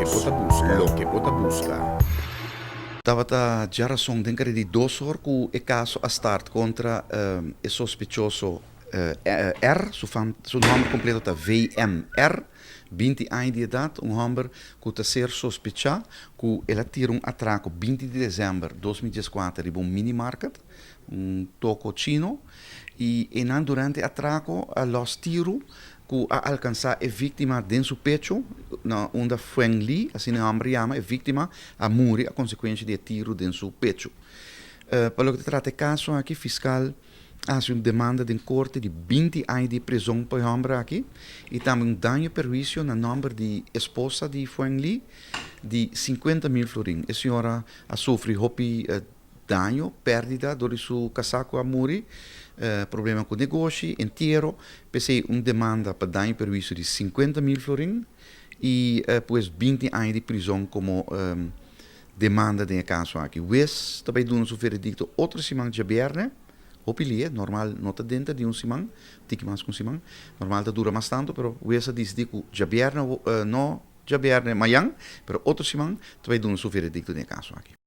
Loke bo ta buska. Loke bo ta buska. Tabata djarason den kare di 2 or ku e kaso a start kontra e sospechoso R, su nòmber kompleto ta VMR, 20 aña di edat, un hòmber ku ta ser sospechá ku el a tira un atrako 20 di desèmber di 2014 riba un mini market, un toko chino, i einan durante atrako a los tiru ku a alkansá e víktima den su pechu, na unda Feng Li, asina e hòmber yama, e víktima a muri a konsekuensia di e tiru den su pechu. Pa loke ta trata e kaso aki, fiskal a hasi un demanda den korte di 20 aña di prizòn pa e hòmber aki i tambe un daño perhuisio na nòmber di esposa di Feng Li di 50 mil florin. E señora a sufri hopi daño, pèrdida dor di su kasá ku a muri, problema ku negoshi, entiero, p'esei un demanda pa daño perhuisio di 50 mil florin i pues 20 aña di prizòn komo demanda den e kaso aki. Wes ta bai duna su veredikto otro siman djabièrnè, hopi lie, normal no ta denter di un siman, tiki mas ku un siman, normal ta dura mas tantu, pero wes a disidí ku djabièrnè, no djabièrnè mayan, pero otro siman ta bai duna su veredikto den e kaso aki.